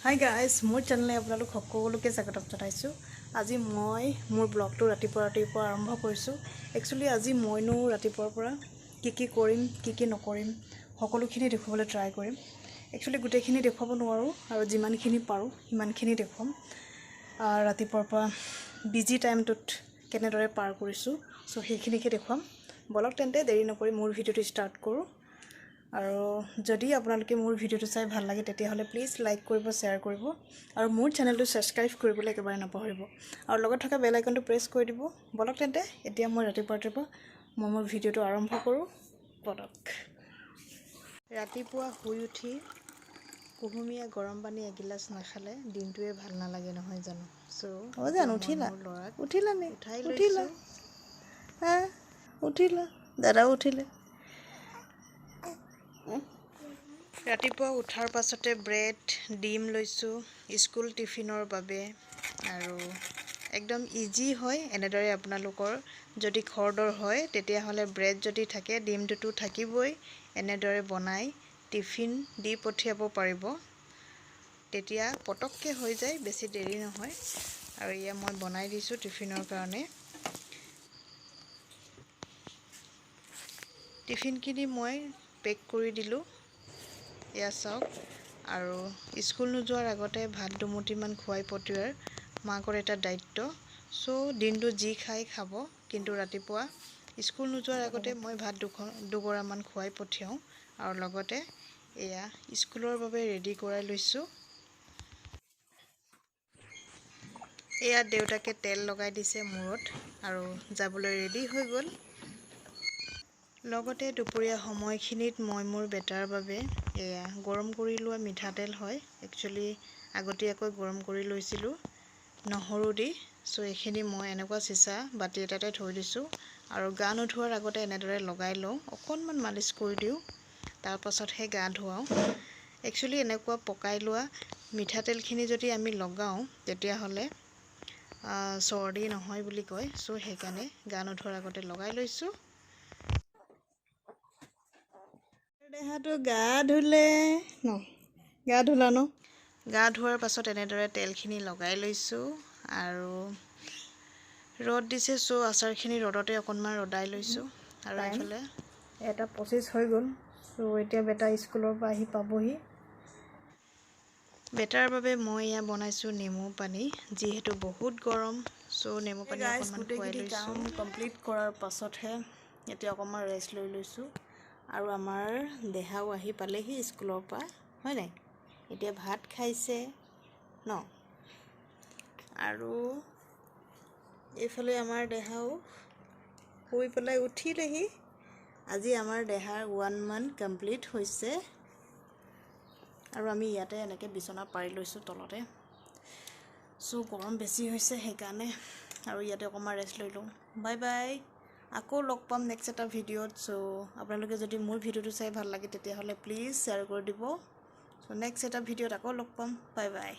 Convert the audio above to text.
Hi guys, মোৰ চেনেলে আপোনালোক সকলোকে স্বাগতম জনাইছোঁ। আজি মই মোৰ ব্লগটো ৰাতিপুৱা ৰাতিপুৱা আৰম্ভ কৰিছোঁ। একচুৱেলি আজি মইনো ৰাতিপুৱাৰ পৰা কি কি কৰিম, কি কি নকৰিম, সকলোখিনি দেখুৱাবলৈ ট্ৰাই কৰিম। একচুৱেলি গোটেইখিনি দেখুৱাব নোৱাৰোঁ আৰু যিমানখিনি পাৰোঁ সিমানখিনি দেখুৱাম। ৰাতিপুৱাৰ পৰা বিজি টাইমটোত কেনেদৰে পাৰ কৰিছোঁ, চ' সেইখিনিকে দেখুৱাম। ব'লক তেন্তে, দেৰি নকৰি মোৰ ভিডিঅ'টো ষ্টাৰ্ট কৰোঁ। আৰু যদি আপোনালোকে মোৰ ভিডিঅ'টো চাই ভাল লাগে, তেতিয়াহ'লে প্লিজ লাইক কৰিব, শ্বেয়াৰ কৰিব আৰু মোৰ চেনেলটো ছাবস্ক্ৰাইব কৰিবলৈ একেবাৰে নাপাহৰিব আৰু লগত থকা বেল আইকনটো প্ৰেছ কৰি দিব। ব'লক তেন্তে, এতিয়া মই ৰাতিপুৱা ৰাতিপুৱা মই মোৰ ভিডিঅ'টো আৰম্ভ কৰোঁ। ব'লক। ৰাতিপুৱা শুই উঠি কুহুমীয়া গৰম পানী এগিলাচ নাখালে দিনটোৱে ভাল নালাগে, নহয় জানো? চ' অ' জান, উঠিলা? ল'ৰাক উঠিলা নে? উঠাই উঠিলা? লৈছোঁ। হা, উঠিলা? দাদাও উঠিলে। ৰাতিপুৱা উঠাৰ পাছতে ব্ৰেড, ডিম লৈছোঁ স্কুল টিফিনৰ বাবে। আৰু একদম ইজি হয়। এনেদৰে আপোনালোকৰ যদি খৰদৰ হয়, তেতিয়াহ'লে ব্ৰেড যদি থাকে, ডিমটোতো থাকিবই, এনেদৰে বনাই টিফিন দি পঠিয়াব পাৰিব। তেতিয়া পটককৈ হৈ যায়, বেছি দেৰি নহয়। আৰু এয়া মই বনাই দিছোঁ টিফিনৰ কাৰণে। টিফিনখিনি মই পেক কৰি দিলোঁ, এয়া চাওক। আৰু স্কুল নোযোৱাৰ আগতে ভাত দুমুঠিমান খুৱাই পঠিওৱাৰ মাকৰ এটা দায়িত্ব। চ' দিনটো যি খাই খাব, কিন্তু ৰাতিপুৱা স্কুল নোযোৱাৰ আগতে মই ভাত দুগৰামান খুৱাই পঠিয়াওঁ। আৰু লগতে এয়া স্কুলৰ বাবে ৰেডি কৰাই লৈছোঁ। এয়া দেউতাকে তেল লগাই দিছে মূৰত আৰু যাবলৈ ৰেডি হৈ গ'ল। লগতে দুপৰীয়া সময়খিনিত মই মোৰ বেটাৰ বাবে এয়া গৰম কৰি লোৱা মিঠাতেল হয়, একচুৱেলি আগতীয়াকৈ গৰম কৰি লৈছিলোঁ নহৰু দি। চ' এইখিনি মই এনেকুৱা চিচা বাতি এটাতে থৈ দিছোঁ আৰু গা নোধোৱাৰ আগতে এনেদৰে লগাই লওঁ, অকণমান মালিচ কৰি দিওঁ, তাৰপাছতহে গা ধুৱাওঁ। একচুৱেলি এনেকুৱা পকাই লোৱা মিঠাতেলখিনি যদি আমি লগাওঁ, তেতিয়াহ'লে চৰ্দি নহয় বুলি কয়। চ' সেইকাৰণে গা নোধোৱাৰ আগতে লগাই লৈছোঁ। দেহাটো গা ধুলে ন? গা ধুলা ন? গা ধোৱাৰ পাছত এনেদৰে তেলখিনি লগাই লৈছোঁ। আৰু ৰ'দ দিছে, চ' আচাৰখিনি ৰ'দতে অকণমান ৰ'দাই লৈছোঁ। আৰু টাইম এইফালে 1:25 হৈ গ'ল। চ' এতিয়া বেটা স্কুলৰ পৰা আহি পাবহি। বেটাৰ বাবে মই এয়া বনাইছোঁ নেমু পানী। যিহেতু বহুত গৰম, চ' নেমু পানী গাইজ, অকণমান খুৱাই গোটেইখিনি লৈছোঁ। কাম কমপ্লিট কৰাৰ পাছতহে এতিয়া অকণমান ৰেষ্ট লৈ লৈছোঁ। আৰু আমাৰ দেহাও আহি পালেহি স্কুলৰ পৰা, হয় নাই? এতিয়া ভাত খাইছে ন? আৰু এইফালে আমাৰ দেহাও শুই পেলাই উঠিলেহি। আজি আমাৰ দেহাৰ 1 মান্থ কমপ্লিট হৈছে। আৰু আমি ইয়াতে এনেকৈ বিচনা পাৰি লৈছোঁ তলতে। চ' গৰম বেছি হৈছে, সেইকাৰণে আৰু ইয়াতে অকণমান ৰেষ্ট লৈ লওঁ। বাই বাই, আকৌ লগ পাম নেক্সট এটা ভিডিঅ'ত। চ' আপোনালোকে যদি মোৰ ভিডিঅ'টো চাই ভাল লাগে, তেতিয়াহ'লে প্লিজ শ্বেয়াৰ কৰি দিব। চ' নেক্সট এটা ভিডিঅ'ত আকৌ লগ পাম। Bye bye.